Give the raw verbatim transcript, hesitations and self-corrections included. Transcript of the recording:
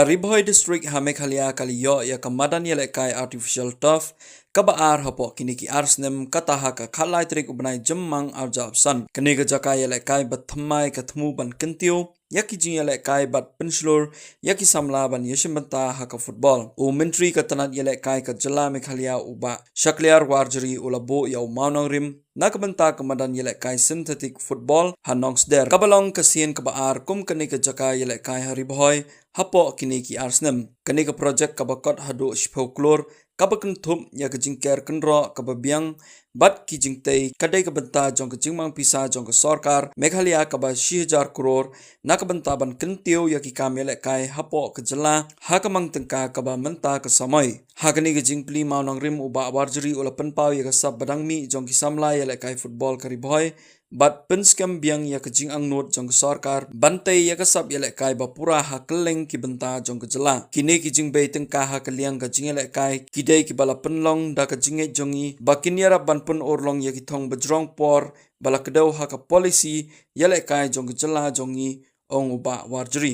Ri Bhoi District ha Meghalaya ka la ïoh ïa ka madan ïalehkai artificial turf kaba ar hapoh kine ki ar snem, kata ha ka khatlai tarik u bnai Jymmang arhajar arphew san. Kane ka jaka ïalehkai ba thymmai ka thmu ban kyntiew ïa ki jingïalehkai bad pynshlur ïa ki samla ban ïashim bynta ha ka football. U Myntri ka tnat ïalehkai ka jylla Meghalaya u Bah Shakliar Warjri u la buh ïa u mawnongrim na ka bynta ka madan ïalehkai synthetic football ha Nongsder, kaba long ka sien kaba ar kum kane ka jaka ïalehkai ha Ri Bhoi hapoh kine ki ar snem. Kane ka projek kaba kot haduh shiphew klur, kaba kynthup ïa ka jingker kynroh kaba biang bad ki jingtei, ka dei ka bynta jong ka jingmang pisa jong ka sorkar Meghalaya kaba shi hajar klur na ka bynta ban kyntiew ïa ki kam ïalehkai hapoh ka jylla ha ka mang tyngka kaba mynta ka samoi. Ha kane ka jingplie mawnongrim u Bah Warjri u la pynpaw ïa ka sap ba dang mih jong ki samla ïalehkai football ka Ri Bhoi bad pynskhem biang ïa ka jingangnud jong ka sorkar ban tei ïa ka sap ïalehkai ba pura ha kylleng ki bynta jong ka jylla. Kine ki jingbei tyngka ha ka liang ka jingïalehkai ki dei kiba la pynlong da ka jingngeit jong ngi ba kin ïarap ban pynurlong ïa ki thong ba jrong por ba la kdew ha ka policy ïalehkai jong ka jylla jong ngi, ong u Bah Warjri.